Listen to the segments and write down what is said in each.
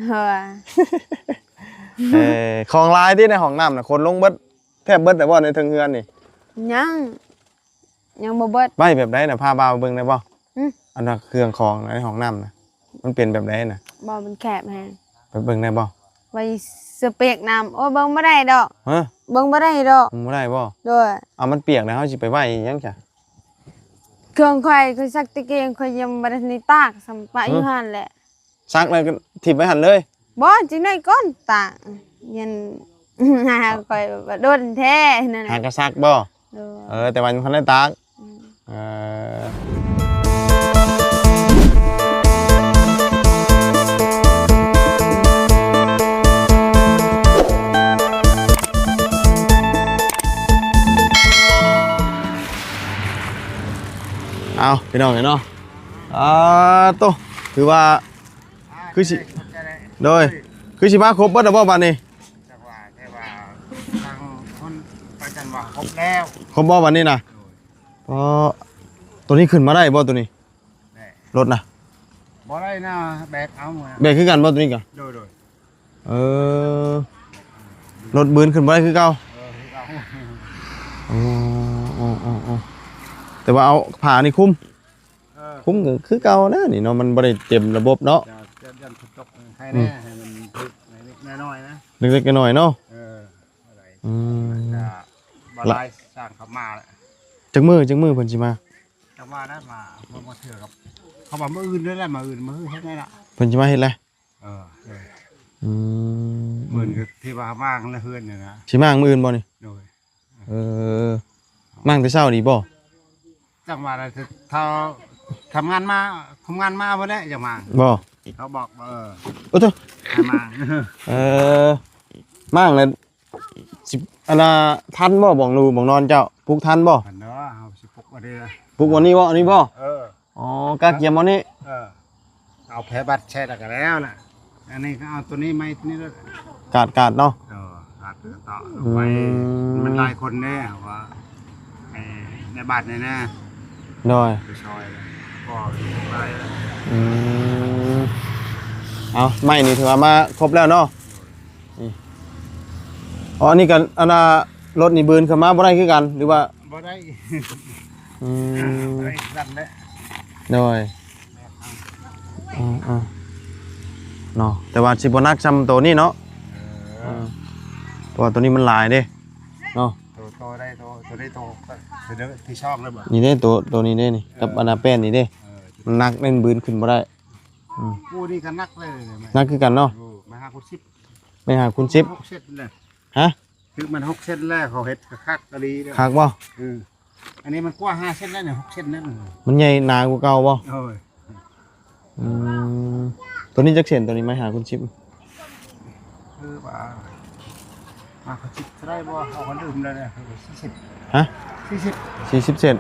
ເອີ ຂອງຫຼາຍຕິໃນຫ້ອງນ້ຳນະ ຂົນລົງເບິດ ແທບເບິດແລ້ວບໍ່ໃນເທິງເຮືອນນີ້? ຍັງ ຍັງບໍ່ເບິດ. ໄວ້ແບບໃດນະ? ພາບ່າວເບິ່ງໄດ້ບໍ່? ຫື? ອັນວ່າເຄື່ອງຂອງໃນຫ້ອງນ້ຳນະ ມັນເປັນແບບໃດນະ? ບໍ່ ມັນແຄບແຮງ. ໄປເບິ່ງໄດ້ບໍ່? ໄວ້ສະເປກນ້ຳ. ໂອ້ ເບິ່ງບໍ່ໄດ້ດອກ. ຮະ? ເບິ່ງບໍ່ໄດ້ດອກ. ເບິ່ງບໍ່ໄດ້ບໍ່? ໂດຍ. ເອົາ ມັນປຽກແລ້ວ ເຮົາຊິໄປໄວ້ຫຍັງຊະ? ເຄື່ອງຂ້ອຍ ຂ້ອຍຊັກຕະເກງ ຂ້ອຍຍັງບໍ່ໄດ້ຕາກຊ້ຳ ປະຢູ່ຫັ້ນແຫຼະ. ຊັກແລ້ວກໍຖິ້ມໄວ້ຫັ້ນເລີຍ? ບໍ່ ຈັ່ງໃດກ່ອນຕາກ ຍັນ ຫາຂ້ອຍວ່າດົນແທ້ນັ້ນ. ຫາກໍຊັກບໍ່? ໂດຍ. ເອີ ແຕ່ວ່າຍັງບໍ່ທັນໄດ້ຕາກ. ອືມ. ເອີ ເອົາ ພີ່ນ້ອງເອີຍເນາະ. ອ່າ ໂຕ ຖືວ່າ ຄືຊິ ໂດຍ ຄືຊິມາຄົບເບິດແລ້ວບໍ່ບາດນີ້? ຈັກວ່າ ແຕ່ວ່າທາງຄົນປະຈັນວ່າຄົບແລ້ວ. ຄົບບໍ່ບາດນີ້ນະ? ໂດຍ. ເພາະໂຕນີ້ຂຶ້ນມາໄດ້ບໍ່ໂຕນີ້? ແບກ ລົດນະ? ບໍ່ໄດ້ນະ ແບກເອົາ. ແບກຄືກັນບໍ່ໂຕນີ້ກະ? ໂດຍ ໂດຍ. ເອີ ລົດບືນຂຶ້ນບໍ່ໄດ້ຄືເກົ່າ? ເອີ ຄືເກົ່າ. ໂອ້ ໂອ້ ໂອ້ ໂອ້ ແຕ່ວ່າເອົາຜ້ານີ້ຄຸມ. ເອີ ຄຸມກໍຄືເກົ່ານະນີ້ເນາະ ມັນບໍ່ໄດ້ເຕັມລະບົບເນາະ. ຢ້ານ ຢ້ານຝົນຕົກໃຫ້ແດ່ ອືມ ໃຫ້ມັນຖືກເລັກໆນ້ອຍໆນະ ເລັກໆນ້ອຍໆເນາະ. ເອີ ອືມ ກໍບໍ່ຫຼາຍ ຊ່າງເຂົາມາແລ້ວ. ຈັກມື້ ຈັກມື້ເພິ່ນຊິມາ? ຈັກວ່ານະ ມາ ມາ ມາເທື່ອກັບ ເຂົາວ່າມື້ອື່ນເລີຍແຫຼະ ມື້ອື່ນ ມື້ເຮັດໄດ້ລະ ເພິ່ນຊິມາເຮັດແຫຼະ. ເອີ ເອີ ອືມ ມື້ອື່ນກໍທີ່ວ່າມ້າງລະເຮືອນນີ້ນະ ຊິມ້າງມື້ອື່ນບໍ່ນີ້? ໂດຍ. ເອີ ມ້າງແຕ່ເຊົ້ານີ້ບໍ່? ຈັງຫວະນັ້ນ ເຂົາທຳງານມາ ທຳງານມາບໍ່ໄດ້ຈັ່ງມ້າງບໍ່? ເຂົາບອກວ່າ ເອີ ໂອ້ໂທ້ ໃຫ້ມ້າງ ເອີ ມ້າງແລ້ວຊິ ອັນນ່າ ທັນບໍ່ ບ່ອນຢູ່ບ່ອນນອນເຈົ້າ ປຸກທັນບໍ່? ທັນເນາະ ເຮົາຊິປຸກອັນນີ້ ປຸກອັນນີ້ບໍ່? ອັນນີ້ບໍ່? ເອີ. ອໍ ກະກຽມເອົານີ້ ເອີ ເອົາແຜ່ບັດແຊ່ແລ້ວກະແລ້ວລະ. ອັນນີ້ກໍເອົາໂຕນີ້ໄມ້ໂຕນີ້ລະ ກາດ ກາດເນາະ. ເອີ ກາດຕໍ່ ອືມ ໄວ້ ມັນຫຼາຍຄົນເດ້ ວ່າໃຫ້ໃນບ້ານນີ້ນະ. ໂດຍ ໄປຊ່ອຍ ກໍໄດ້. ອືມ ເອົາ ໄມ້ນີ້ຖືວ່າມາຄົບແລ້ວເນາະ. ນີ້ ອໍ ອັນນີ້ກໍ ອັນນ່າ ລົດນີ້ບືນຂຶ້ນມາບໍ່ໄດ້ຄືກັນ ຫຼືວ່າ ບໍ່ໄດ້. ອືມ ໄດ້ສັ່ນແຫຼະ. ໂດຍ ອືມໆ ເນາະ ແຕ່ວ່າຊິບໍ່ໜັກຊ່ຳໂຕນີ້ເນາະ. ເອີ ເອີ ເພາະວ່າໂຕນີ້ມັນຫຼາຍເດ້ເນາະ. ໂຕ ໂຕໄດ້ ໂຕ ໂຕໄດ້ ໂຕ ໂຕທີ່ຊ່ອງແລ້ວບໍ່? ນີ້ເດ້ ໂຕ ໂຕນີ້ເດ້ນີ້ ເອີ ກັບອັນນ່າແປ້ນນີ້ເດ້. ເອີ ມັນໜັກເດ້ ບືນຂຶ້ນບໍ່ໄດ້. ອືມ ໂອ້ ນີ້ກໍໜັກເລີຍ ໜັກຄືກັນເນາະ. ໂອ້ ໄມ້ຫ້າຄູນສິບ ໄມ້ຫ້າຄູນສິບ ຫົກເຊັນເລີຍ. ຮະ? ຄືມັນຫົກເຊັນແລ້ວ ເຂົາເຮັດຄັກອີ່ຫຼີເດີ. ຄັກບໍ່? ເອີ ອັນນີ້ມັນກວ້າງຫ້າເຊັນແລ້ວນີ້ ຫົກເຊັນນັ້ນ ມັນໃຫຍ່ໜາກວ່າເກົ່າບໍ່? ໂອ້ຍ ອືມ ໂຕນີ້ຈັກເຊັນ? ໂຕນີ້ໄມ້ຫ້າຄູນສິບ ຄືວ່າ ຫ້າຄູນສິບເທົ່າໃດບໍ່? ເຮົາກໍລືມແລ້ວເດີ. ສີ່ສິບ ຮະ? ສີ່ສິບ ສີ່ສິບເຊັນ.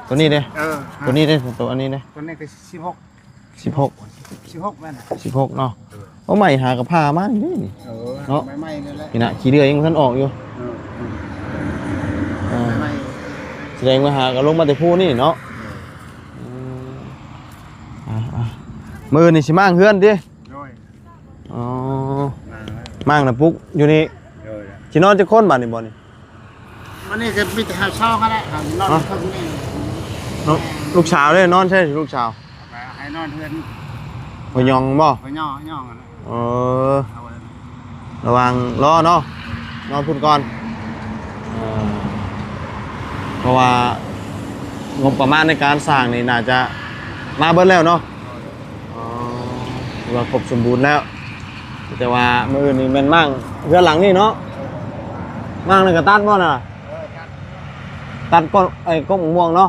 ໂຕນີ້ເດ້? ເອີ ໂຕນີ້ເດ້? ໂຕອັນນີ້ເດ້? ໂຕນີ້ກໍສິບຫົກ ສິບຫົກ ສິບຫົກແມ່ນ ສິບຫົກເນາະ. ເອີ ໂອ້ ໄມ້ຫາກະຜ່າມານີ້ເດ້ນີ້. ເອີ ເນາະ ໄມ້ໃໝ່ນັ້ນແຫຼະ ນີ້ນະ ຂີ້ເດືອຍັງບໍ່ທັນອອກຢູ່. ເອີ ເອີ ເອີ ໄມ້ໃໝ່ ສະແດງວ່າຫາກະລົງມາແຕ່ພູນີ້ເນາະ. ເອີ ອືມ ອ່າໆ ມື້ອື່ນນີ້ຊິມ້າງເຮືອນຕິ? ໂດຍ. ອໍ ມ້າງແລ້ວ ມ້າງແລ້ວປຸກຢູ່ນີ້. ໂດຍ. ຊິນອນຈັກຄົນບາດນີ້ ບ່ອນນີ້? ມື້ນີ້ກໍມີແຕ່ເຮົາສອງຫັ້ນແຫຼະ ເຮົານອນເທິງນີ້. ລູກສາວເດ້ ນອນໃສລູກສາວ? ໃຫ້ນອນເຮືອນພໍ່ຍອງບໍ່? ພໍ່ຍອງ ຍອງຫັ້ນແຫຼະ. ເອີ ລະຫວ່າງລໍເນາະ ນອນພຸ້ນກ່ອນ. ເອີ ເພາະວ່າງົບປະມານໃນການສ້າງນີ້ໜ້າຈະມາເບິດແລ້ວເນາະ. ອໍ ຖືວ່າຄົບສົມບູນແລ້ວ ແຕ່ວ່າມື້ອື່ນນີ້ແມ່ນມ້າງເຮືອນຫຼັງນີ້ເນາະ. ມ້າງນັ້ນກໍຕັດບໍ່ນະ? ເອີ ຕັດ ຕັດຕົ້ນ ໄອ້ກົກໝາກມ່ວງເນາະ.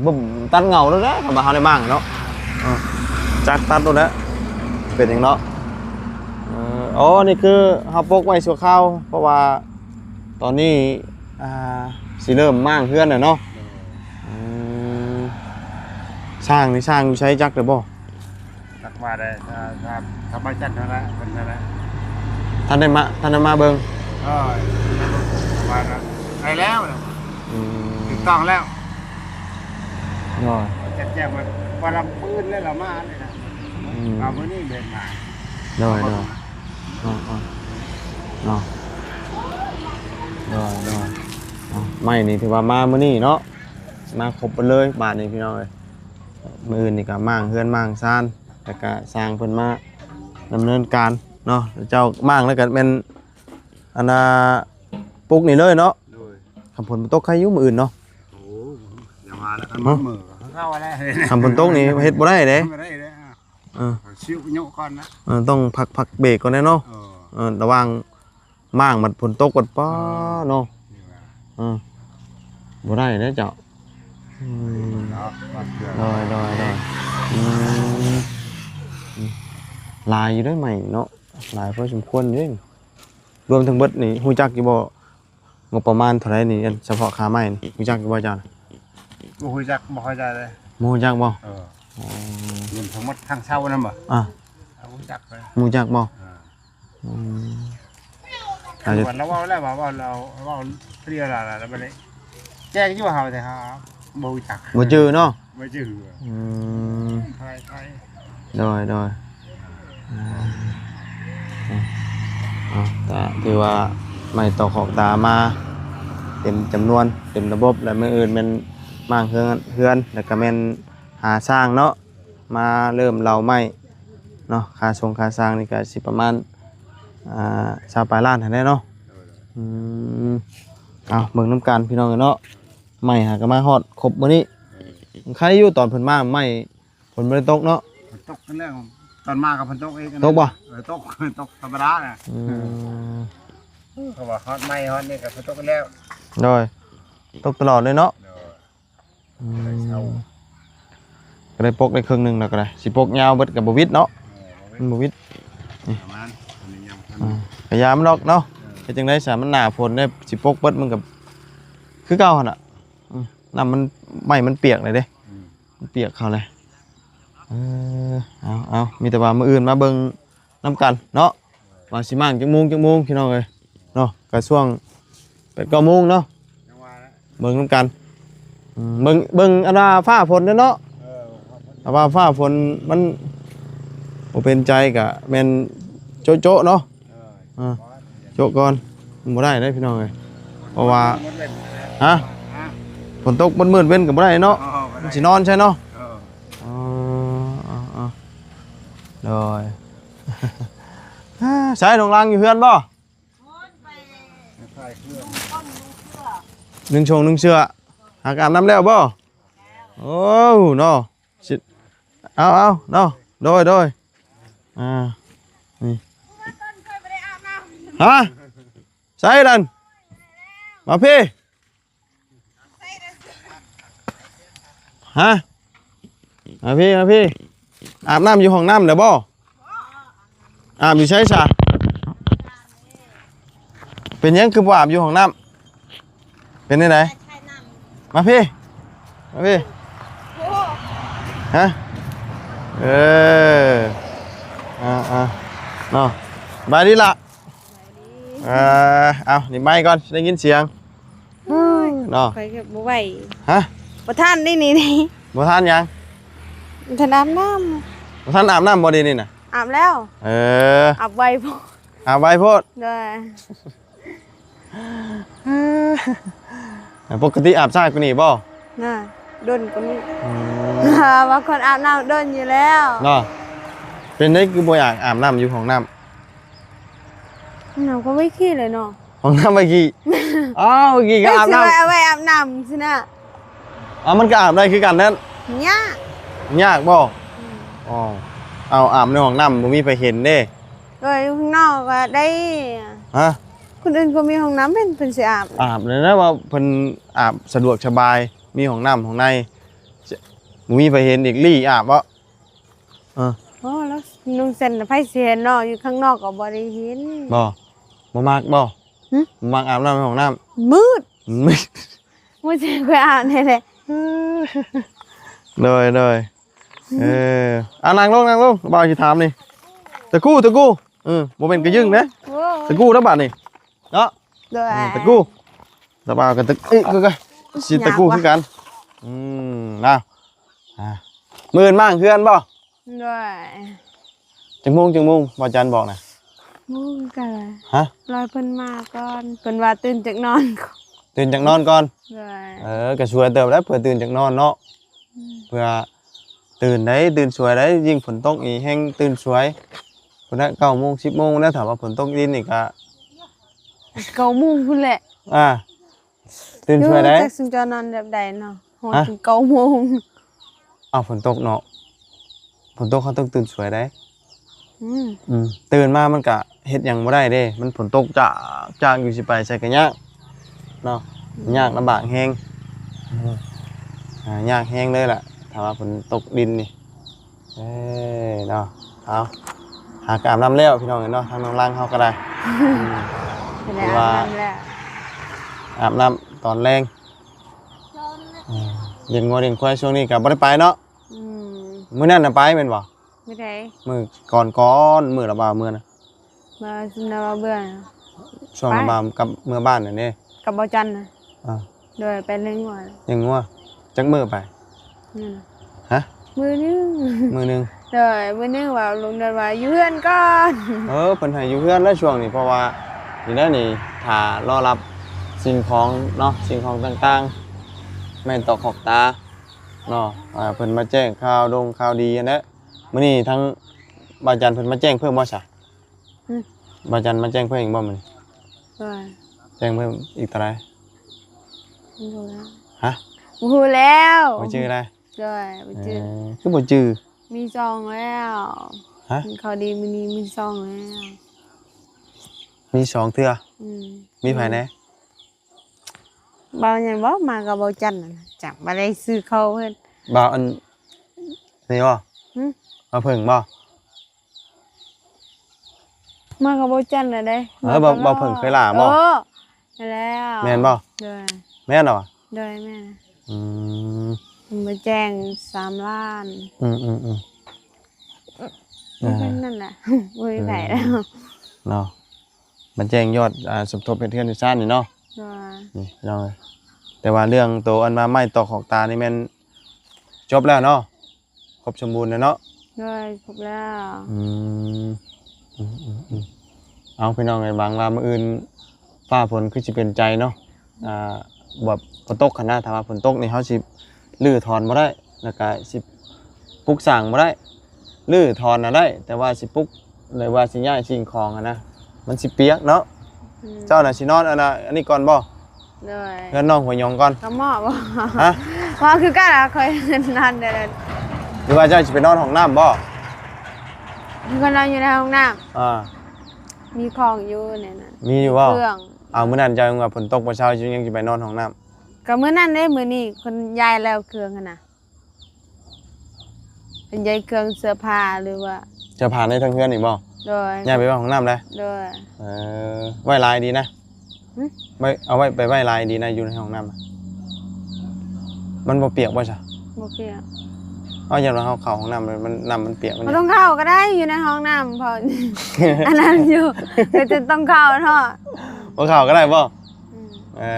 ເອີ ບຶ້ມ ຕັດເຫງົ້າໂລດແຫຼະ ຄັນວ່າເຮົາໄດ້ມ້າງເນາະ. ເອີ ຈັກຕັດໂລດແຫຼະ ເປັນຫຍັງເນາະ. ເອີ ໂອ້ ນີ້ຄືເຮົາປົກໄວ້ຊົ່ວຄາວ ເພາະວ່າຕອນນີ້ ອ່າ ຊິເລີ່ມມ້າງເຮືອນແລ້ວເນາະ. ເອີ ອືມ ຊ່າງນີ້ ຊ່າງຢູ່ໃສ ຈັກແລ້ວບໍ່? ຈັກວ່າໄດ້ ຖ້າ ຖ້າ ຖ້າບໍ່ຈັກນັ້ນແຫຼະ ເພິ່ນນັ້ນແຫຼະ ທ່ານໄດ້ມາ ທ່ານໄດ້ມາເບິ່ງ. ເອີ ວ່າໄດ້ແລ້ວ ອືມ ຖືກຕ້ອງແລ້ວ. ໂດຍ ແຈ້ງວ່າ ວ່າລຳປືນແລ້ວລະມານີ້ນະ. ອືມ ວ່າມື້ນີ້ເດີນມາ ໂດຍ ໂດຍ ເນາະ ເນາະ ໂດຍ ໂດຍ ເນາະ ໄມ້ນີ້ຖືວ່າມາມື້ນີ້ເນາະ ມາຄົບເບິດເລີຍບາດນີ້ພີ່ນ້ອງເອີຍ. ມື້ອື່ນນີ້ກໍມ້າງເຮືອນມ້າງຊານ ແລ້ວກໍຊ່າງເພິ່ນມາດຳເນີນການເນາະ ເຈົ້າມ້າງແລ້ວກໍແມ່ນ ອັນນ່າ ປຸກນີ້ເລີຍເນາະ. ໂດຍ ຄັນຝົນບໍ່ຕົກໃຄຢູ່ມື້ອື່ນເນາະ. ໂອ້ ຢ່າວ່າແລ້ວ ຄັນ ຮະ ມື້ກໍເຂົ້າແລ້ວ ຄັນຝົນຕົກນີ້ເຮັດບໍ່ໄດ້ເດ້. ບໍ່ໄດ້ເດ້ ເອີ ຊິວໂຍະກ່ອນນະ. ເອີ ຕ້ອງພັກ ພັກເບຣກກ່ອນແດ່ເນາະ. ເອີ ເອີ ລະຫວ່າງມ້າງບັດຝົນຕົກບັດ ປ້າ ເອີ ເນາະ. ເອີ ບໍ່ໄດ້ເດ້ເຈົ້າ. ອືມ ເນາະ ໂດຍ ໂດຍ ໂດຍ ອືມ ອືມ ຫຼາຍຢູ່ເດ້ໄມ້ເນາະ ຫຼາຍພໍສົມຄວນຢູ່ເດ້. ລວມທັງເບິດນີ້ຮູ້ຈັກຢູ່ບໍ່? ງົບປະມານເທົ່າໃດນີ້ ອັນສະເພາະຄ່າໄມ້ນີ້ ຮູ້ຈັກຢູ່ບໍ່ເຈົ້ານະ? ບໍ່ຮູ້ຈັກ ບໍ່ເຂົ້າໃຈເລີຍ. ບໍ່ຮູ້ຈັກບໍ່? ເອີ ອໍ ລວມທັງໝົດທັງເຊົ່ານຳບໍ່? ອ່າ ບໍ່ຮູ້ຈັກເລີຍ. ບໍ່ຮູ້ຈັກບໍ່? ອ່າ ອືມ ອາດຈະ ລາວເວົ້າແລ້ວວ່າ ເວົ້າ ລາວເວົ້າເທື່ອລະ ລະ ລະ ລະ ແຈ້ງຢູ່ເຮົາ ແຕ່ເຮົາບໍ່ຮູ້ຈັກ ບໍ່ຈື່ເນາະ. ບໍ່ຈື່. ອືມ ໂດຍ ໂດຍ ອ່າ ເອົາ ກໍຖືວ່າໄມ້ຕອກຂອບຕາມາເຕັມຈຳນວນ ເຕັມລະບົບ ແລ້ວມື້ອື່ນແມ່ນມ້າງເຮືອນ ເຮືອນ ແລ້ວກໍແມ່ນຫາຊ່າງເນາະ ມາເລີ່ມເລົາໄມ້ເນາະ. ຄ່າຊົງຄ່າຊ່າງນີ້ກໍຊິປະມານ ອ່າ ຊາວປາຍລ້ານຫັ້ນແຫຼະເນາະ. ອືມ ເອົາ ເບິ່ງນຳກັນພີ່ນ້ອງເອີຍເນາະ. ໄມ້ຫາກໍມາຮອດຄົບມື້ນີ້ ເອີ ໄຄຢູ່ຕອນເພິ່ນມາ ໄມ້ຝົນບໍ່ໄດ້ຕົກເນາະ. ຕົກແລ້ວ ຕອນມາກໍຝົນຕົກອີກ. ຕົກບໍ່? ເອີ ຕົກ ຕົກທຳມະດານະ. ອືມ ເຂົາວ່າຮອດໄມ້ຮອດນີ້ກໍຝົນຕົກແລ້ວ. ໂດຍ ຕົກຕະຫຼອດເລີຍເນາະ. ໂດຍ ອືມ ກໍໄດ້ປົກໄດ້ເຄິ່ງໜຶ່ງແລ້ວກໍໄດ້ ຊິປົກຍາວເບິດກໍບໍ່ຫວິດເນາະ. ເອີ ມັນບໍ່ຫວິດ. ປະມານນີ້ຍັງ ອ່າ ກໍຢ່າມັນດອກເນາະ. ເອີ ເຮັດຈັ່ງໃດຊະ ມັນໜ້າຝົນເດ້ ຊິປົກເບິດມັນກໍຄືເກົ່າຫັ້ນລະ. ອືມ ນ້ຳມັນ ໄມ້ມັນປຽກເລີຍເດ້. ອືມ ມັນປຽກເຂົ້າເລີຍ. ເອີ ເອົາ ເອົາ ມີແຕ່ວ່າມື້ອື່ນມາເບິ່ງນຳກັນເນາະ ວ່າຊິມ້າງຈັກໂມງ ຈັກໂມງ ພີ່ນ້ອງເອີຍເນາະ. ກໍຊ່ວງແປດເກົ້າໂມງເນາະ ຍັງວ່າແຫຼະ ເບິ່ງນຳກັນ. ອືມ ເບິ່ງ ເບິ່ງອັນວ່າຟ້າຝົນເດີເນາະ. ເອີ ຖ້າວ່າຟ້າຝົນມັນບໍ່ເປັນໃຈກໍແມ່ນໂຈະໆເນາະ. ເອີ ອ່າ ໂຈະກ່ອນ ມັນບໍ່ໄດ້ເດ້ພີ່ນ້ອງເອີຍ ເພາະວ່າ ຮະ ຝົນຕົກມືດເວັນກໍບໍ່ໄດ້ເນາະ. ເອີ ມັນຊິນອນໃສເນາະ. ເອີ ອໍ ໂດຍ ໃສ ນ້ອງລັງຢູ່ເຮືອນບໍ່? ໜຶ່ງຊົງໜຶ່ງເສື້ອ ຫາກອາບນ້ຳແລ້ວບໍ່? ໂອ້ ເນາະ ຊິ ເອົາ ເອົາ ເນາະ ໂດຍ ໂດຍ ອ່າ ນີ້ ຮະ ໃສນັ້ນ ມາພີ້ ຮະ ມາພີ້ ມາພີ້ ອາບນ້ຳຢູ່ຫ້ອງນ້ຳແລ້ວບໍ່? ອາບຢູ່ໃສຊະ? ເປັນຫຍັງຄືບໍ່ອາບຢູ່ຫ້ອງນ້ຳ? ເປັນແນວໃດ? ມາພີ້ ມາພີ້ ຮະ ເອີ ອ່າໆ ເນາະ ສະບາຍດີລະ. ເອີ ເອົາ ນີ້ໄມກ່ອນ ໄດ້ຍິນສຽງ ໂອ້ຍ ເນາະ ຂ້ອຍກໍບໍ່ໄຫວ ຮະ ບໍ່ທັນໄດ້ນີ້ ບໍ່ທັນຫຍັງ? ບໍ່ທັນອາບນ້ຳ ບໍ່ທັນອາບນ້ຳບໍ່ ດຽວນີ້ນະ? ອາບແລ້ວ ເອີ ອາບໄວໂພດ ອາບໄວໂພດ ໂດຍ ເອີ ປົກກະຕິອາບຊ້າກວ່ານີ້ບໍ່? ນະ ດົນກວ່ານີ້ ອືມ ວ່າຄົນອາບນ້ຳດົນຢູ່ແລ້ວ ເນາະ ເປັນໄດ ຄືບໍ່ຢາກອາບນ້ຳຢູ່ຫ້ອງນ້ຳ? ຫ້ອງນ້ຳກໍໄວ້ຂີ້ແຫຼະເນາະ ຫ້ອງນ້ຳໄວ້ຂີ້ ອ້າວ ໄວ້ຂີ້ກໍອາບນ້ຳ ເອົາໄວ້ອາບນ້ຳຊີ້ນະ ອ້າວ ມັນກໍອາບໄດ້ຄືກັນນັ້ນ ຍາກ ຍາກບໍ່? ອືມ ອໍ ເອົາ ອາບໃນຫ້ອງນ້ຳບໍ່ມີໃຜເຫັນເດ້ ໂດຍ ຢູ່ຂ້າງນອກກໍໄດ້ ຮະ ຄົນອື່ນກໍມີຫ້ອງນ້ຳ ເພິ່ນ ເພິ່ນຊິອາບ ອາບແລ້ວນະ ວ່າເພິ່ນອາບສະດວກສະບາຍ ມີຫ້ອງນ້ຳຫ້ອງໃນ ບໍ່ມີໃຜເຫັນອີກ ລີ້ອາບເບາະ? ເອີ ໂອ້ ແລ້ວນຸ່ງເສັ້ນໃຜຊິເຫັນເນາະ ຢູ່ຂ້າງນອກກໍບໍ່ໄດ້ເຫັນ ບໍ່ ບໍ່ມັກບໍ່? ຫຶ ບໍ່ມັກອາບນ້ຳໃນຫ້ອງນ້ຳ ມືດ ມືດ ບໍ່ຊິຂ້ອຍອາບແນ່ແຫຼະ ໂດຍ ໂດຍ ເອີ ອ່າ ນັ່ງລົງ ນັ່ງລົງ ບ່າວຊິຖາມນີ້ ຕະກູ້ ຕະກູ້ ເອີ ບໍ່ແມ່ນກະຍຶ່ງເດ້ ໂອ້ ຕະກູ້ນະບາດນີ້ ເນາະ ໂດຍ ອືມ ຕະກູ້ ຕາບ່າວກໍຕະ ເອີ ກໍ ກໍຊິຕະກູ້ຄືກັນ ອືມ ນະ ອ່າ ມື້ອື່ນມ້າງເຮືອນບໍ່? ໂດຍ ຈັກໂມງ ຈັກໂມງ ບໍ່ຈັນບອກນະ? ໂມງກະ ຮະ? ລອຍເພິ່ນມາກ່ອນ ເພິ່ນວ່າຕື່ນຈາກນອນ ຕື່ນຈາກນອນກ່ອນ. ໂດຍ. ເອີ ກະຊ່ວຍເຕີບແລ້ວ ເພື່ອຕື່ນຈາກນອນເນາະ. ອືມ ເພື່ອຕື່ນໄດ້ ຕື່ນສວຍໄດ້ ຍິ່ງຝົນຕົກນີ້ແຮ່ງຕື່ນສວຍພຸ້ນນະ ເກົ້າໂມງ ສິບໂມງແລ້ວ. ຖ້າວ່າຝົນຕົກດິນນີ້ກະ ເກົ້າໂມງພຸ້ນແຫຼະ. ອ່າ ຕື່ນສວຍໄດ້ ຈັກຊຸມເຈົ້ານອນແບບໃດເນາະ ຮອດ ຮະ? ເກົ້າໂມງ. ອ້າວ ຝົນຕົກເນາະ ຝົນຕົກເຮົາຕ້ອງຕື່ນສວຍໄດ້. ອືມ ອືມ ຕື່ນມາມັນກະເຮັດຫຍັງບໍ່ໄດ້ເດ້ ມັນຝົນຕົກຈາກໆຢູ່ ຊິໄປໃສກະຍາກເນາະ. ອືມ ຍາກລຳບາກແຮງ ອ່າ ຍາກແຮງເລີຍລະ ຖ້າວ່າຝົນຕົກດິນນີ້. ເອີເນາະ ເອົາ ຫາກະອາບນ້ຳແລ້ວພີ່ນ້ອງເອີຍເນາະ ທາງນ້ອງລັງເຮົາກະໄດ້. ອືມ ຖືວ່າອາບນ້ຳຕອນແລງ. ອືມ ລ້ຽງງົວລ້ຽງຄວາຍຊ່ວງນີ້ກະບໍ່ໄດ້ໄປເນາະ. ອືມ ມື້ນັ້ນນະໄປແມ່ນບໍ່? ມື້ໃດ? ມື້ກ່ອນໆ ມື້ລະບ່າວເມືອນະ. ມາຊຸມນະບ່າວເມືອນະ ຊ່ວງລະບ່າວກັບເມືອບ້ານນັ້ນເດ້ ກັບບ່າວຈັນນະ. ອ່າ ໂດຍ ໄປລ້ຽງງົວ. ລ້ຽງງົວ ຈັກມື້ໄປ? ມື້ໜຶ່ງ. ຮະ? ມື້ໜຶ່ງ ມື້ໜຶ່ງ. ໂດຍ ມື້ໜຶ່ງວ່າລຸງເດີນວ່າຢູ່ເຮືອນກ່ອນ. ເອີ ເພິ່ນໃຫ້ຢູ່ເຮືອນແລ້ວຊ່ວງນີ້ ເພາະວ່າຢູ່ໃນນີ້ ຖ້າລໍຮັບສິ່ງຂອງເນາະ ສິ່ງຂອງຕ່າງໆ ແມ່ນຕອກຂອກຕາເນາະ. ອ່າ ເພິ່ນມາແຈ້ງຂ່າວດົງຂ່າວດີຫັ້ນແຫຼະ. ມື້ນີ້ທາງບ່າວຈັນເພິ່ນມາແຈ້ງເພີ່ມບໍ່ຊະ? ອືມ ບ່າວຈັນມາແຈ້ງເພີ່ມອີກບໍ່ມື້ນີ້? ໂດຍ. ແຈ້ງເພີ່ມອີກເທົ່າໃດ? ບໍ່ຮູ້ແລ້ວ. ຮະ? ບໍ່ຮູ້ແລ້ວ. ບໍ່ຈື່ໄດ້? ໂດຍ ບໍ່ຈື່. ເອີ ຄືບໍ່ຈື່? ມີສອງແລ້ວ. ຮະ? ເຂົາດີມື້ນີ້ມີສອງແລ້ວ. ມີສອງເທື່ອ? ອືມ. ມີໃຜແດ່? ບ່າວຫຍັງບໍ ມາກັບບ່າວຈັນນັ້ນນະ ຈັກບໍ່ໄດ້ຊື່ເຂົາເພິ່ນ. ບ່າວອັນນີ້ບໍ? ຫຶ? ບ່າວເຜິ້ງບໍ? ມາກັບບ່າວຈັນນະເດ້. ເອີ ບ່າວ ບ່າວເຜິ້ງເຄີຍຫຼ້າບໍ? ເອີ ແມ່ນແລ້ວ. ແມ່ນບໍ? ໂດຍ. ແມ່ນຫວາ? ໂດຍ ແມ່ນ. ອືມ ມາແຈ້ງສາມລ້ານ. ອືມໆໆ ເອີ ນັ້ນແຫຼະ ບໍ່ມີໃຜແລ້ວເນາະ. ມາແຈ້ງຍອດ ອ່າ ສົມທົບເຮັດເຮືອນເຮັດຊານນີ້ເນາະ. ໂດຍ. ນີ້ພີ່ນ້ອງເອີຍ ແຕ່ວ່າເລື່ອງໂຕອັນວ່າໄມ້ຕອກຂອກຕານີ້ແມ່ນຈົບແລ້ວເນາະ ຄົບສົມບູນແລ້ວເນາະ. ໂດຍ ຄົບແລ້ວ. ອືມ ອືມໆໆ ເອົາ ພີ່ນ້ອງເອີຍ ຫວັງວ່າມື້ອື່ນຟ້າຝົນຄືຊິເປັນໃຈເນາະ. ອ່າ ແບບບໍ່ຕົກຫັ້ນນະ ຖ້າວ່າຝົນຕົກນີ້ເຮົາຊິຮື້ຖອນບໍ່ໄດ້ ແລ້ວກະຊິປຸກສ້າງບໍ່ໄດ້. ຮື້ຖອນນະໄດ້ ແຕ່ວ່າຊິປຸກ ຫຼືວ່າຊິຍ້າຍສິ່ງຂອງຫັ້ນນະ ມັນຊິປຽກເນາະ. ອືມ ເຈົ້ານະຊິນອນອັນນະ ອັນນີ້ກ່ອນບໍ່? ໂດຍ. ເຮືອນນ້ອງຫົວຫຍອງກ່ອນ ກະເໝາະບໍ່? ຮະ? ເໝາະຄືກັນລະ ຂ້ອຍນອນແນວນັ້ນ. ຫຼືວ່າເຈົ້າຊິໄປນອນຫ້ອງນ້ຳບໍ່? ຂ້ອຍນອນຢູ່ໃນຫ້ອງນ້ຳ. ອ່າ ມີຂອງຢູ່ໃນນັ້ນ. ມີຢູ່ບໍ່? ເຄື່ອງ. ເອົາ ມື້ນັ້ນເຈົ້າຍັງວ່າຝົນຕົກບໍ່ເຊົາ ເຈົ້າຍັງຊິໄປນອນຫ້ອງນ້ຳ. ກະມື້ນັ້ນເດ້ ມື້ນີ້ເພິ່ນຍ້າຍແລ້ວເຄື່ອງຫັ້ນນະ. ເປັນຍ້າຍເຄື່ອງເສື້ອຜ້າ ຫຼືວ່າ ເສື້ອຜ້າໃນເທິງເຮືອນນີ້ບໍ່? ໂດຍ. ຍ້າຍໄປໄວ້ຫ້ອງນ້ຳແລ້ວ? ໂດຍ. ເອີ ໄວ້ຫຼາຍດີນະ. ຫຶ? ໄວ້ ເອົາໄວ້ ໄປໄວ້ຫຼາຍດີນະ ຢູ່ໃນຫ້ອງນ້ຳ. ມັນບໍ່ປຽກບໍ່ຊະ? ບໍ່ປຽກ. ເອົາ ຢ້ານວ່າເຮົາເຂົ້າຫ້ອງນ້ຳ ມັນ ນ້ຳມັນປຽກ ມັນ ບໍ່ຕ້ອງເຂົ້າກະໄດ້ ຢູ່ໃນຫ້ອງນ້ຳ ເພາະ ອັນນັ້ນຢູ່ ກໍຈະຕ້ອງເຂົ້າເນາະ. ບໍ່ເຂົ້າກະໄດ້ບໍ່? ອືມ. ເອີ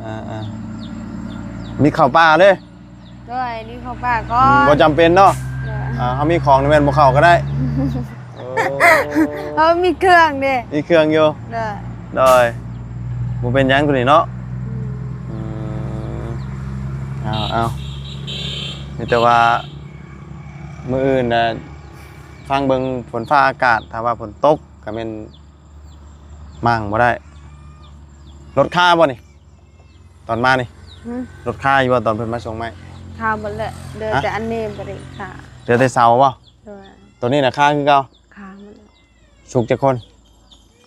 ອ່າໆ ມີເຂົ້າປ່າເດ້. ໂດຍ ມີເຂົ້າປ່າກ່ອນ. ອືມ ບໍ່ຈຳເປັນເນາະ. ໂດຍ. ອ່າ ເຮົາມີຂອງນີ້ແມ່ນບໍ່ເຂົ້າກະໄດ້. ໂອ້ ເຮົາມີເຄື່ອງເດ້. ມີເຄື່ອງຢູ່. ໂດຍ ໂດຍ. ບໍ່ເປັນຫຍັງໂຕນີ້ເນາະ. ອືມ ອືມ ເອົາໆ ມີແຕ່ວ່າມື້ອື່ນນະ ຟັງເບິ່ງຝົນຟ້າອາກາດ ຖ້າວ່າຝົນຕົກກະແມ່ນ ມ້າງບໍ່ໄດ້. ລົດຄາບໍ່ນີ້? ຕອນມານີ້ ຫຶ? ລົດຄາຢູ່ບໍ່ ຕອນເພິ່ນມາສົ່ງໄມ້? ຄາໝົດແລ້ວ ເຫຼືອ ຮະ? ແຕ່ອັນນີ້ບໍ່ໄດ້ຄາ. ເຫຼືອແຕ່ເສົາບໍ່? ໂດຍ. ໂຕນີ້ນະຄາຄືເກົ່າ? ຄາໝົດແລ້ວ. ສຸກຈັກຄົນ?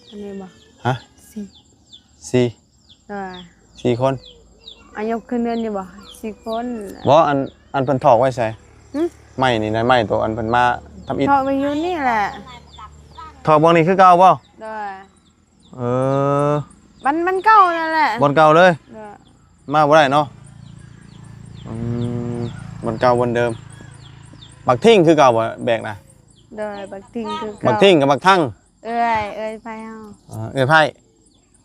ອັນນີ້ບໍ່? ຮະ? ສີ່ ສີ່. ໂດຍ. ສີ່ຄົນ. ອາ ຍົກຂຶ້ນເຮືອນຢູ່ບໍ່? ສີ່ຄົນ. ບໍ່ ອັນ ອັນເພິ່ນຖອກໄວ້ໃສ? ຫຶ? ໄມ້ນີ້ນະ ໄມ້ໂຕອັນເພິ່ນມາທຳອິດ ຖອກໄວ້ຢູ່ນີ້ແຫຼະ. ຖອກບ່ອນນີ້ຄືເກົ່າບໍ່? ໂດຍ. ເອີ ມັນ ມັນເກົ່ານັ້ນແຫຼະ ບ່ອນເກົ່າເລີຍ. ໂດຍ. ມາບໍ່ໄດ້ເນາະ. ອືມ ບ່ອນເກົ່າບ່ອນເດີມ. ບັກທິ່ງຄືເກົ່າບໍ່ ແບກນະ? ໂດຍ ບັກທິ່ງຄືເກົ່າ. ບັກທິ່ງກັບບັກທັງ. ເອື້ອຍ ເອື້ອຍໃຜເຮົາ. ເອີ ເອື້ອຍໃຜ.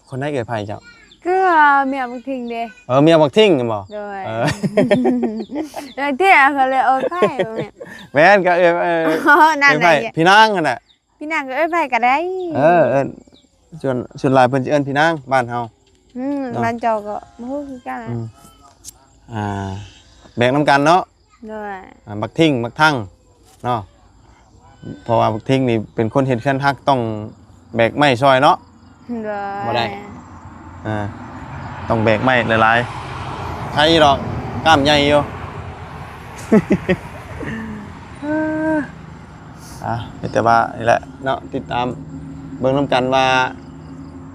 ຄົນໃດເອື້ອຍໃຜເຈົ້າ? ຄືວ່າເມຍບັກທິງເດ້. ເອີ ເມຍບັກທິງແມ່ນບໍ່? ໂດຍ ເອີ ເອີ ເທື່ອເຂົາເລີຍເອີ້ນໃຜ ແມ່ນ ແມ່ນກໍເອີ້ນ ເອີ ນັ້ນແຫຼະ ເອີ້ນໃຜ ພີ່ນາງຫັ້ນແຫຼະ. ພີ່ນາງກໍເອີ້ນໃຜກໍໄດ້. ເອີ ເອີ້ນ ສ່ວນ ສ່ວນຫຼາຍເພິ່ນຊິເອີ້ນພີ່ນາງບ້ານເຮົາ. ອືມ ເນາະ ບ້ານເຈົ້າກໍບໍ່ຮູ້ຄືກັນ. ອືມ ອ່າ ແບກນຳກັນເນາະ. ໂດຍ ອ່າ ບັກທິງ ບັກທັງເນາະ ເພາະວ່າບັກທິງນີ້ເປັນຄົນເຮັດເຮືອນຮັກ ຕ້ອງແບກໄມ້ຊ່ອຍເນາະ. ໂດຍ ບໍ່ໄດ້ ອ່າ ຕ້ອງແບກໄມ້ຫຼາຍໆ ໄຄຢູ່ດອກ ກ້າມໃຫຍ່ຢູ່. ອ່າ ມີແຕ່ວ່ານີ້ແຫຼະເນາະ ຕິດຕາມເບິ່ງນຳກັນວ່າ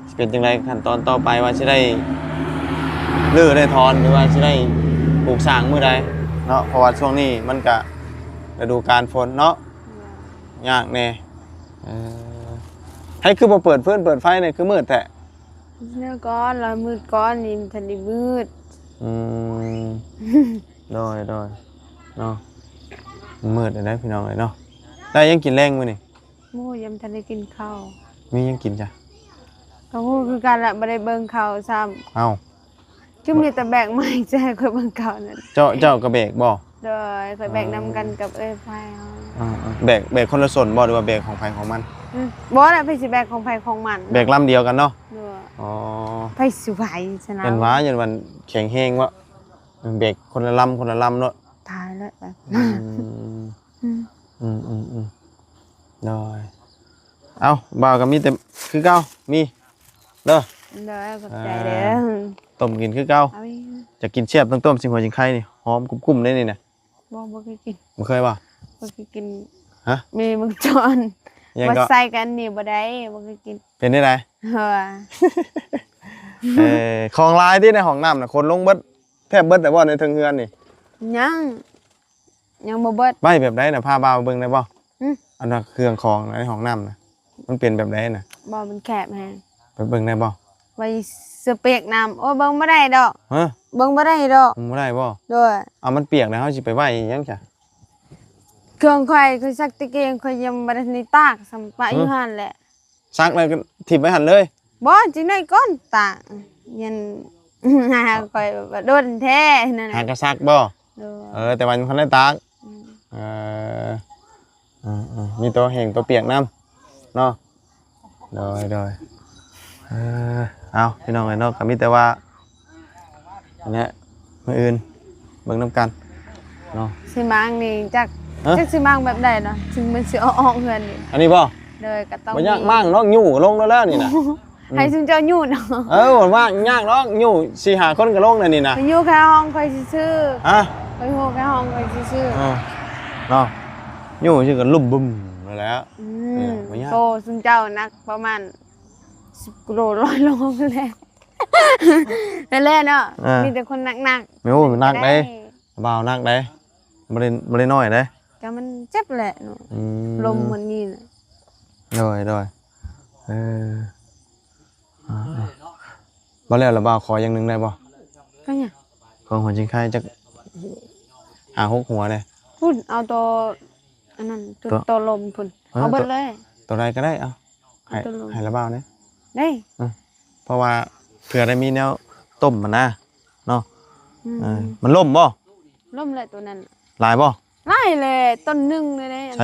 ຊິເປັນຈັ່ງໃດ ຂັ້ນຕອນຕໍ່ໄປວ່າຊິໄດ້ຮື້ໄດ້ຖອນ ຫຼືວ່າຊິໄດ້ປູກສ້າງມື້ໃດເນາະ ເພາະວ່າຊ່ວງນີ້ມັນກະລະດູການຝົນເນາະ. ໂດຍ ຍາກແດ່. ເອີ ໃຫ້ຄືບໍ່ເປີດຟືນເປີດໄຟນີ້ ຄືມືດແທ້? ແນວກ່ອນລະມືດ ກ່ອນນີ້ມັນທັນໄດ້ມືດ. ອືມ ໂດຍ ໂດຍ ເນາະ ມືດແລ້ວເດ້ພີ່ນ້ອງເອີຍເນາະ. ໄດ້ຫຍັງກິນແລງມື້ນີ້? ໂອ້ຍ ຍັງບໍ່ທັນໄດ້ກິນເຂົ້າ. ມີຫຍັງກິນຊະ? ກໍບໍ່ຮູ້ຄືກັນລະ ບໍ່ໄດ້ເບິ່ງເຂົ້າຊ້ຳ. ເອົ້າ ຄືມີແຕ່ແບກໄມ້ໃຫ້ຂ້ອຍເບິ່ງເຂົ້ານັ້ນ. ເຈົ້າ ເຈົ້າກໍແບກບໍ່? ໂດຍ ຂ້ອຍແບກນຳກັນກັບເອື້ອຍໄພເຮົາ. ອ່າໆ ແບກ ແບກຄົນລະສົ້ນບໍ່ ຫຼືວ່າແບກຂອງໃຜຂອງມັນ? ອືມ ບໍ່ລະ ໃຜຊິແບກຂອງໃຜຂອງມັນ. ແບກລຳດຽວກັນເນາະ. ໂດຍ ອໍ ໃຜຊິໄຫວຊັ້ນນະ. ເຫັນວ່າ ເຫັນວ່າແຂງແຮງເນາະ ແບກຄົນລະລຳ ຄົນລະລຳເນາະ. ຕາຍແລ້ວ ອືມ ອືມ ອືມ ອືມ ໂດຍ ເອົ້າ ບ່າວກໍມີແຕ່ຄືເກົ່າ ມີເດີ. ໂດຍ ຂອບໃຈເດີ. ອ່າ ຕົ້ມກິນຄືເກົ່າ. ເອົາອີກ ຈະກິນແຊບ ຕ້ອງຕົ້ມຊິງຫົວຊິງໄຄນີ້ ຫອມກຸ້ມໆເດ້ນີ້ນະ. ບໍ່ ບໍ່ເຄີຍກິນ. ບໍ່ເຄີຍບໍ່? ບໍ່ເຄີຍກິນ. ຮະ? ມີມັງຈອນ ຫຍັງກໍ ບໍ່ໃສ່ກັນນີ້ບໍ່ໄດ້ ບໍ່ເຄີຍກິນ. ເປັນແນວໃດ? ເອີ ເອີ ຂອງຫຼາຍຕິໃນຫ້ອງນ້ຳນະ ຂົນລົງເບິດ ແທບເບິດແລ້ວບໍ່ໃນເທິງເຮືອນນີ້? ຍັງ ຍັງບໍ່ເບິດ. ໄວ້ແບບໃດນະ ພາບ່າວເບິ່ງໄດ້ບໍ່? ຫຶ? ອັນວ່າເຄື່ອງຂອງໃນຫ້ອງນ້ຳນະ ມັນເປັນແບບໃດນະ? ບໍ່ ມັນແຄບແຮງ. ໄປເບິ່ງໄດ້ບໍ່? ໄວ້ເສື້ອປຽກນ້ຳ. ໂອ້ຍ ເບິ່ງບໍ່ໄດ້ດອກ. ຮະ? ເບິ່ງບໍ່ໄດ້ດອກ. ເບິ່ງບໍ່ໄດ້ບໍ່? ໂດຍ. ເອົາ ມັນປຽກແລ້ວ ເຮົາຊິໄປໄວ້ຫຍັງຊະ? ເຄື່ອງຂ້ອຍ ຂ້ອຍຊັກແຕ່ເກງ ຂ້ອຍຍັງບໍ່ໄດ້ຕາກຊ້ຳ ປະຢູ່ຫັ້ນແຫຼະ. ຊັກແລ້ວກໍຖິ້ມໄວ້ຫັ້ນເລີຍ? ບໍ່ ຈັ່ງໃດກ່ອນ ຕາກ ຍັນ ຫາຂ້ອຍວ່າດົນແທ້ນັ້ນ. ຫາກະຊັກບໍ່? ໂດຍ. ເອີ ແຕ່ວ່າຍັງບໍ່ທັນໄດ້ຕາກ. ອືມ ເອີ ເອີໆ ມີຕົວແຫ້ງຕົວປຽກນຳເນາະ. ໂດຍໆ ເອີ ເອົາ ພີ່ນ້ອງເອີຍເນາະ ກໍມີແຕ່ວ່າ ອັນເນີ້ຍ ມື້ອື່ນເບິ່ງນຳກັນເນາະ. ຊິມ້າງນີ້ຈັກ ຮະ? ຈັກຊິມ້າງແບບໃດເນາະ ຈຶ່ງມັນຊິເອົາອອກເຮືອນນີ້. ອັນນີ້ບໍ່? ໂດຍ ກໍຕ້ອງ ບໍ່ຍາກ ມີ ມ້າງເນາະ ຍູ້ກໍລົງແລ້ວນີ້ນະ. ອືມ ໃຫ້ຊຸມເຈົ້າຍູ້ເນາະ. ເອີ ວ່າຍາກດອກ ຍູ້ສີ່ຫ້າຄົນກໍລົງແລ້ວນີ້ນະ. ຂ້ອຍຢູ່ແຄ່ຫ້ອງຂ້ອຍຊື່ໆ. ຮະ? ຂ້ອຍຢູ່ແຄ່ຫ້ອງຂ້ອຍຊື່ໆ. ເອີ ເນາະ ຍູ້ຊື່ກໍລຸ້ມບຶ້ມນັ້ນແຫຼະ. ອືມ ເອີ ບໍ່ຍາກ. ໂຕ ຊຸມເຈົ້າໜັກປະມານສິບກິໂລ ຮ້ອຍໂລພຸ້ນແຫຼະ. ນັ້ນແຫຼະເນາະ ເອີ ມີແຕ່ຄົນໜັກໆ. ໂອ້ ໜັກເດ້ ບ່າວໜັກເດ້. ບໍ່ໄດ້ ບໍ່ໄດ້ນ້ອຍເດ້. ກໍມັນເຈັບແຫຼະເນາະ. ອືມ ລົມມັນນີ້ນະ. ໂດຍ ໂດຍ ເອີ ອ່າໆ ບໍ່ແລ້ວລະ ບ່າວຂໍຢ່າງໜຶ່ງໄດ້ບໍ່? ກໍຫຍັງ? ຂອງຫົວຈິງໄຄຈັກຫ້າຫົກຫົວເດ້. ພຸ້ນ ເອົາໂຕອັນນັ້ນ ໂຕ ໂຕລົມພຸ້ນ. ເອີ ເອົາເບິດເລີຍ. ໂຕ ໂຕໃດກໍໄດ້ ເອົາ ໃຫ້ ເອົາໂຕລົມ ໃຫ້ລະບ່າວແດ່. ໄດ້ ເອີ ເພາະວ່າເພື່ອໄດ້ມີແນວຕົ້ມຫັ້ນນະເນາະ. ອືມ ເອີ ມັນລົ້ມບໍ່? ລົ້ມແຫຼະໂຕນັ້ນ. ຫຼາຍບໍ່? ຫຼາຍແຫຼະ ຕົ້ນໜຶ່ງເລີຍເດ້. ໃສ?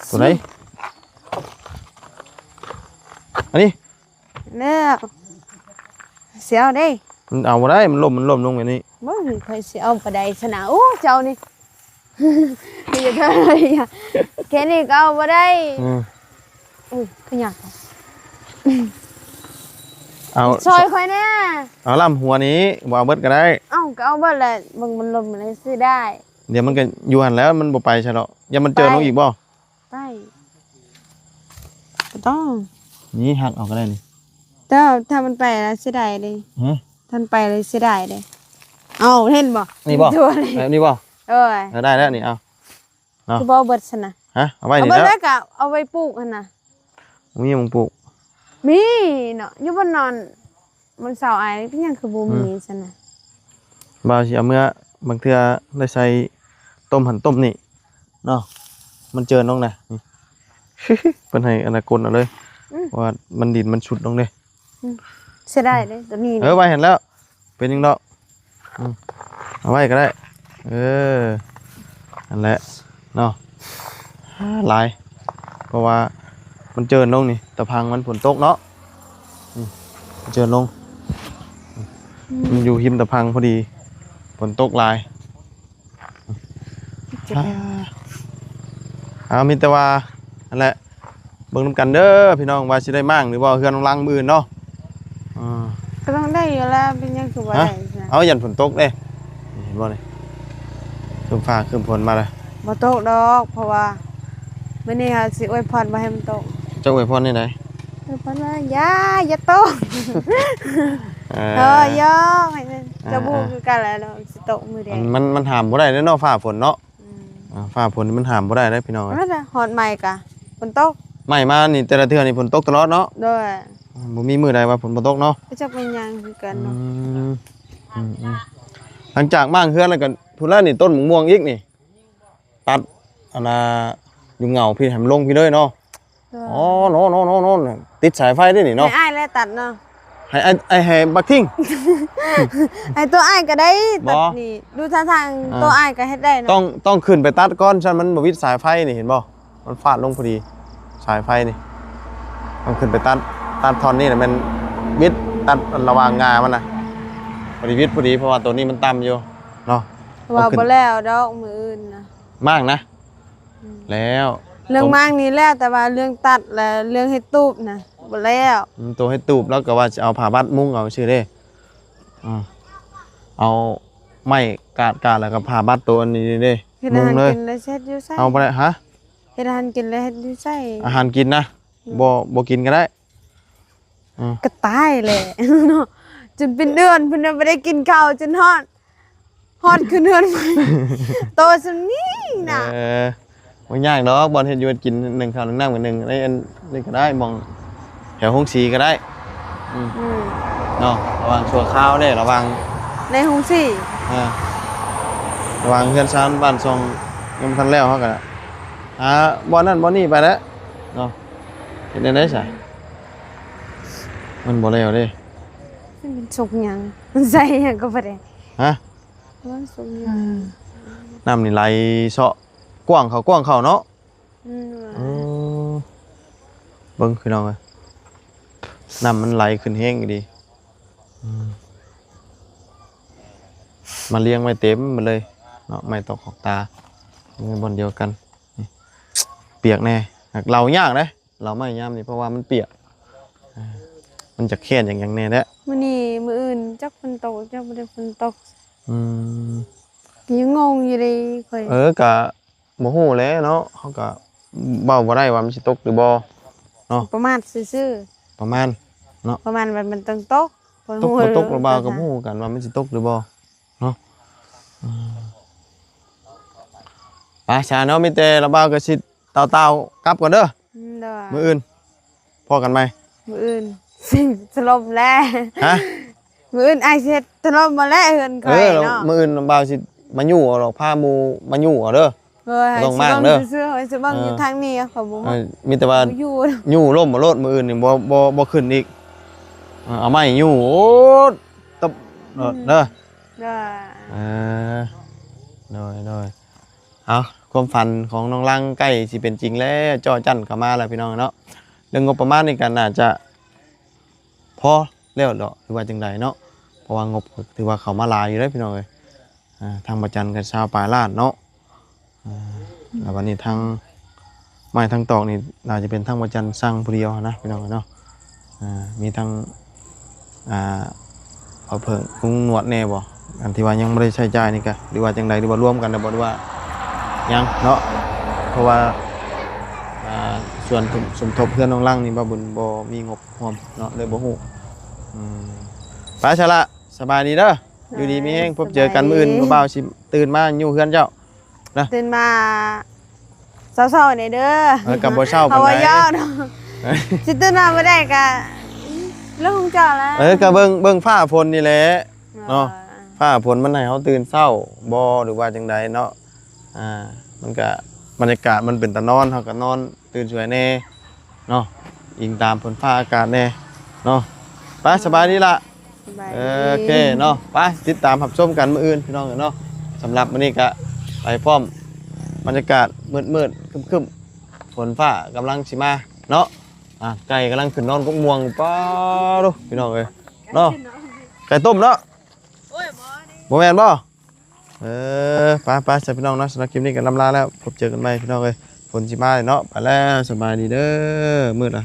ໂຕໃດ? ອັນນີ້ ແລ້ວ ຊິເອົາເດ້. ມັນເອົາບໍ່ໄດ້ ມັນລົ້ມ ມັນລົ້ມລົງແບບນີ້. ບໍ່ ຂ້ອຍຊິເອົາປານໃດຊັ້ນນະ. ໂອ້ ເຈົ້ານີ້ ແຄ່ນີ້ກໍເອົາບໍ່ໄດ້. ອືມ ໂອ້ຍ ຄືຫຍັງ ເອົາ ຊ່ອຍຂ້ອຍແດ່. ເອົາລຳຫົວນີ້ ບໍ່ເອົາເບິດກໍໄດ້. ເອົ້າ ກໍເອົາເບິດແຫຼະ ເບິ່ງມັນລົ້ມແລ້ວຊິໄດ້. ດຽວມັນກໍຢູ່ຫັ້ນແຫຼະ ມັນບໍ່ໄປໃສດອກ. ຢ້ານມັນເຈີລົງອີກບໍ່? ໄປ ບໍ່ຕ້ອງ ນີ້ຫັກເອົາກໍໄດ້ນີ້. ແຕ່ຖ້າມັນໄປລະເສຍດາຍເດ້. ຮະ? ຖ້າມັນໄປລະເສຍດາຍເດ້. ເອົາ ເຫັນບໍ່? ນີ້ບໍ່? ແບບນີ້ບໍ່? ໂອ້ຍ ເອີ ໄດ້ແລ້ວນີ້ ເອົາເນາະ. ຄືບໍ່ເອົາເບິດຊັ້ນນະ? ຮະ? ເອົາໄວ້ນີ້ແລ້ວ ເອົາເບິດແລ້ວກໍເອົາໄວ້ປູກຫັ້ນນະ. ມີໝ່ອງປູກ? ມີເນາະ ຢູ່ບ່ອນນອນ ມັນເຊົາອາຍ ເປັນຫຍັງຄືບໍ່ມີ ອືມ ຊັ້ນນະ? ບ່າວຊິເອົາເມືອ ບາງເທື່ອໄດ້ໃສ່ຕົ້ມຫັ້ນຕົ້ມນີ້ເນາະ ມັນເຈີນລົງນະ. ນີ້ ເພິ່ນໃຫ້ອະນາຄົດເອົາເລີຍ ອືມ ເພາະວ່າມັນດິນມັນຊຸດລົງເດ້. ອືມ ເສຍດາຍເດ້ໂຕນີ້ ເອີ ໄວ້ຫັ້ນແລ້ວ ເປັນຫຍັງດອກ ອືມ ເອົາໄວ້ກໍໄດ້ ເອີ ນັ້ນແຫຼະເນາະ ຫຼາຍ ເພາະວ່າມັນເຈີນລົງນີ້ ຕະພັງມັນຝົນຕົກເນາະ ອືມ ເຈີນລົງ ອືມ ມັນຢູ່ຮິມຕະພັງພໍດີ ຝົນຕົກຫຼາຍ ເຈັບແອວ ເອົາ ມີແຕ່ວ່າ ນັ້ນແຫຼະ ເບິ່ງນຳກັນເດີພີ່ນ້ອງ ວ່າຊິໄດ້ມ້າງຫຼືບໍ່ ເຮືອນຫຼັງມື້ອື່ນເນາະ ອ່າ ກໍຕ້ອງໄດ້ຢູ່ແລ້ວ ເປັນຫຍັງຄືບໍ່ໄດ້ ຮະ? ເອົາ ຢ້ານຝົນຕົກເດ້ ນີ້ເຫັນບໍ່ນີ້ ຄຶ້ມຟ້າຄຶ້ມຝົນມາແລ້ວ ບໍ່ຕົກດອກ ເພາະວ່າມື້ນີ້ເຮົາຊິອວຍພອນບໍ່ໃຫ້ມັນຕົກ ເຈົ້າອວຍພອນແນວໃດ? ອວຍພອນວ່າ ຢ່າ ຢ່າຕົກ ເອີ ເອີ ຢອກ ໃຫ້ມັນ ອ່າ ກໍບໍ່ຮູ້ຄືກັນແຫຼະເນາະ ຊິຕົກມື້ໃດ ມັນ ມັນຫ້າມບໍ່ໄດ້ເດ້ເນາະ ຟ້າຝົນເນາະ ອືມ ອ່າ ຟ້າຝົນນີ້ມັນຫ້າມບໍ່ໄດ້ເດ້ພີ່ນ້ອງເອີຍ ແລ້ວຮອດໃໝ່ກະຝົນຕົກ ໃໝ່ມານີ້ແຕ່ລະເທື່ອນີ້ຝົນຕົກຕະຫຼອດເນາະ ໂດຍ ບໍ່ມີມື້ໃດວ່າຝົນບໍ່ຕົກເນາະ ກໍຈັກເປັນຫຍັງຄືກັນເນາະ ອືມ ອືມໆ ຫຼັງຈາກມ້າງເຮືອນແລ້ວກໍພຸ້ນແລ້ວນີ້ ຕົ້ນໝາກມ່ວງອີກນີ້ ຕັດ ອັນນ່າ ຢູ່ເຫງົ້າພີ້ ໃຫ້ມັນລົງພີ້ເລີຍເນາະ ໂດຍ ອໍ ໂນໆໆໆ ຕິດສາຍໄຟເດ້ນີ້ເນາະ ໃຫ້ອ້າຍແຫຼະຕັດເນາະ ໃຫ້ອ້າຍ ໃຫ້ບັກທິງ ໃຫ້ຕົວອ້າຍກໍໄດ້ ບໍ່ ຕັດນີ້ ດູທ່າທາງ ອ່າ ຕົວອ້າຍກໍເຮັດໄດ້ເນາະ ຕ້ອງ ຕ້ອງຂຶ້ນໄປຕັດກ່ອນ ຊັ້ນມັນບໍ່ວິດສາຍໄຟນີ້ ເຫັນບໍ່ ມັນຟາດລົງພໍດີ ສາຍໄຟນີ້ ຕ້ອງຂຶ້ນໄປຕັດ ຕັດທ່ອນນີ້ແຫຼະແມ່ນວິດ ຕັດອັນລະຫວ່າງງ່າມັນນະ ພໍດີວິດພໍດີ ເພາະວ່າໂຕນີ້ມັນຕ່ຳຢູ່ເນາະ ວ່າບໍ່ແລ້ວດອກມື້ອື່ນນະ ມ້າງນະ ອືມ ແລ້ວ ເລື່ອງມ້າງນີ້ແລ້ວ ແຕ່ວ່າເລື່ອງຕັດ ແລະ ເລື່ອງເຮັດຕູບນະ ບໍ່ແລ້ວ ອືມ ໂຕເຮັດຕູບ ລາວກໍວ່າຊິເອົາຜ້າບັດມຸງເອົາຊື່ເດ້ ອືມ ເອົາໄມ້ກາດກາດ ແລ້ວກໍຜ້າບັດໂຕອັນນີ້ເດ້ ເຮັດອາຫານກິນແລ້ວເຮັດຢູ່ໃສ ເອົາບໍ່ໄດ້ ຮະ? ເຮັດອາຫານກິນແລ້ວເຮັດຢູ່ໃສ ອາຫານກິນນະ ອືມ ບໍ່ ບໍ່ກິນກໍໄດ້ ອືມ ກໍຕາຍແຫຼະເນາະ ຈົນເປັນເດືອນພຸ້ນນະ ບໍ່ໄດ້ກິນເຂົ້າຈົນຮອດ ຮອດຂຶ້ນເຮືອນໃໝ່ ໂຕສ່ຳນີ້ນະ ເອີ ບໍ່ຍາກດອກ ບ່ອນເຮັດຢູ່ເຮັດກິນ ໜຶ້ງເຂົ້າໜຶ້ງນ້ຳກໍໜຶ້ງ ໃນອັນນີ້ກໍໄດ້ ໝ່ອງແຖວໂຮງສີກໍໄດ້ ອືມ ອືມ ເນາະ ລະຫວ່າງຊົ່ວຄາວເດ້ ລະຫວ່າງ ໃນໂຮງສີ ເອີ ລະຫວ່າງເຮືອນຊານບ້ານຊ່ອງ ຍັງບໍ່ທັນແລ້ວ ເຮົາກໍຫາບ່ອນນັ້ນບ່ອນນີ້ໄປແຫຼະເນາະ ເຮັດແນວໃດຊະ ມັນບໍ່ແລ້ວເດ້ ມັນສຸກຫຍັງ ໃສ່ຫຍັງກໍບໍ່ໄດ້ ຮະ? ນ້ຳນີ້ໄຫຼເຊາະ ກວ້າງເຂົ້າ ກວ້າງເຂົ້າເນາະ ອືມ ເອີ ເບິ່ງພີ່ນ້ອງເອີຍ ນ້ຳມັນໄຫຼຂຶ້ນແຮງອີ່ຫຼີ ອືມ ມາລຽງໄວ້ເຕັມໝົດເລີຍເນາະ ໄມ້ຕອກຂອກຕາ ຢູ່ໃນບ່ອນດຽວກັນ ປຽກແດ່ ເອົາຍາກເດ້ ເອົາໄມ້ຍາມນີ້ ເພາະວ່າມັນປຽກ ເອີ ມັນຈະແຄ້ນຫຍັງຫຍັງແດ່ແຫຼະ ມື້ນີ້ມື້ອື່ນຈັກຝົນຕົກ ຈັກບໍ່ໄດ້ຝົນຕົກ ອືມ ກໍຍັງງົງຢູ່ເດ້ຂ້ອຍ ເອີ ກະບໍ່ຮູ້ແຫຼະເນາະ ເຮົາກະເວົ້າບໍ່ໄດ້ວ່າມັນຊິຕົກຫຼືບໍ່ເນາະ ປະມາດຊື່ໆ ປະມາດເນາະ ປະມາດວ່າມັນຕ້ອງຕົກ ຕົກບໍ່ຕົກລະບ່າວກໍບໍ່ຮູ້ກັນວ່າມັນຊິຕົກຫຼືບໍ່ເນາະ ອືມ ໄປຊະເນາະ ມີແຕ່ລະບ່າວກໍຊິຕ່າວໆກັບກ່ອນເດີ ອືມ ໂດຍ ມື້ອື່ນພໍ້ກັນໃໝ່ ມື້ອື່ນຊິຖະຫຼົ່ມແລ້ວ ຮະ? ມື້ອື່ນອ້າຍຊິເຮັດຖະຫຼົ່ມມາແລ້ວເຮືອນຂ້ອຍເນາະ ເອີ ມື້ອື່ນບ່າວຊິມາຍູ້ເອົາດອກ ພາໝູ່ມາຍູ້ເອົາເດີ ເອີ ບໍ່ຕ້ອງມ້າງເດີ ຊິເບິ່ງຊື່ໆ ຊິເບິ່ງຢູ່ທາງນີ້ ເອີ ຂ້ອຍບໍ່ ເອີ ມີແຕ່ວ່າ ຢູ່ ຍູ້ລົ້ມເອົາໂລດ ມື້ອື່ນນີ້ບໍ່ ບໍ່ ບໍ່ຂຶ້ນອີກ ເອີ ເອົາໄມ້ຍູ້ ໂອ້ ຕະ ອືມ ເດີ ເອີ ໂດຍ ໂດຍ ເອົາ ຄວາມຝັນຂອງນ້ອງລັງໃກ້ຊິເປັນຈິງແລ້ວ ຈໍ້ຈັ້ນເຂົ້າມາແລ້ວພີ່ນ້ອງເນາະ ເລື່ອງງົບປະມານນີ້ກໍໜ້າຈະພໍແລ້ວດອກ ຫຼືວ່າຈັ່ງໃດເນາະ ເພາະວ່າງົບກໍຖືວ່າເຂົ້າມາຫຼາຍຢູ່ເດ້ພີ່ນ້ອງເອີຍ ອ່າ ທາງບໍ່ຈັນກໍຊາວປາຍລ້ານເນາະ ອ່າ ແລ້ວບັດນີ້ທາງ ໄມ້ທາງຕອກນີ້ໜ້າຈະເປັນທາງບໍ່ຈັນສັ່ງຜູ້ດຽວຫັ້ນນະ ພີ່ນ້ອງເອີຍເນາະ ອ່າ ມີທັງ ອ່າ ພໍ່ເຜິ້ງລຸງໜວດແດ່ບໍ່ ອັນທີ່ວ່າຍັງບໍ່ໄດ້ໃຊ້ຈ່າຍນີ້ກະ ຫຼືວ່າຈັ່ງໃດ ຫຼືວ່າລວມກັນແລ້ວບໍ່ ຫຼືວ່າຍັງເນາະ ເພາະວ່າ ອ່າ ສ່ວນສົມ ສົມທົບເຮືອນນ້ອງລັງນີ້ ບ່າວບຸນບໍ່ມີງົບຮວມເນາະ ເລີຍບໍ່ຮູ້ ອືມ ໄປຊະລະ ສະບາຍດີເດີ ຢູ່ດີມີແຮງ ພົບເຈີກັນມື້ອື່ນ ສະບາຍດີ ບ່າວຊິຕື່ນມາຢູ່ເຮືອນເຈົ້າ ນະ ຕື່ນມາເຊົ້າໆແດ່ເດີ ເອີ ກໍບໍ່ເຊົ້າປານໃດ ເພາະວ່າຍອກເນາະ ຊິຕື່ນມາບໍ່ໄດ້ກະເລື່ອງຂອງເຈົ້າແລ້ວ ເອີ ກໍເບິ່ງ ເບິ່ງຟ້າຝົນນີ້ແຫຼະເນາະ ເອີ ຟ້າຝົນມັນໃຫ້ເຮົາຕື່ນເຊົ້າບໍ່ ຫຼືວ່າຈັ່ງໃດເນາະ ອ່າ ມັນກະ ບັນຍາກາດມັນເປັນຕານອນ ເຮົາກໍນອນຕື່ນສວຍແດ່ເນາະ ອີງຕາມຝົນຟ້າອາກາດແດ່ເນາະ ໄປ ສະບາຍດີລະ ສະບາຍ ເອີ ດີ ໂອເຄເນາະ ໄປຕິດຕາມຮັບຊົມກັນມື້ອື່ນພີ່ນ້ອງເອີຍເນາະ. ສຳລັບມື້ນີ້ກະໄປພ້ອມບັນຍາກາດມືດໆ ຄຶ້ມໆ ຝົນຟ້າກຳລັງຊິມາເນາະ. ອ່າ ໄກ່ກຳລັງຂຶ້ນນອນກົກມ່ວງ ປ້າໂທ້ ພີ່ນ້ອງເອີຍເນາະ. ໄກ່ຕົ້ມເນາະ ໂອ້ຍ ບໍ່ ບໍ່ແມ່ນບໍ່? ເອີ ໄປໆ ຊະພີ່ນ້ອງເນາະ. ສຳລັບຄລິບນີ້ກໍລ່ຳລາແລ້ວ ພົບເຈີກັນໃໝ່ພີ່ນ້ອງເອີຍ. ຝົນຊິມາແລ້ວເນາະ ໄປແລ້ວ ສະບາຍດີເດີ ມືດລະ.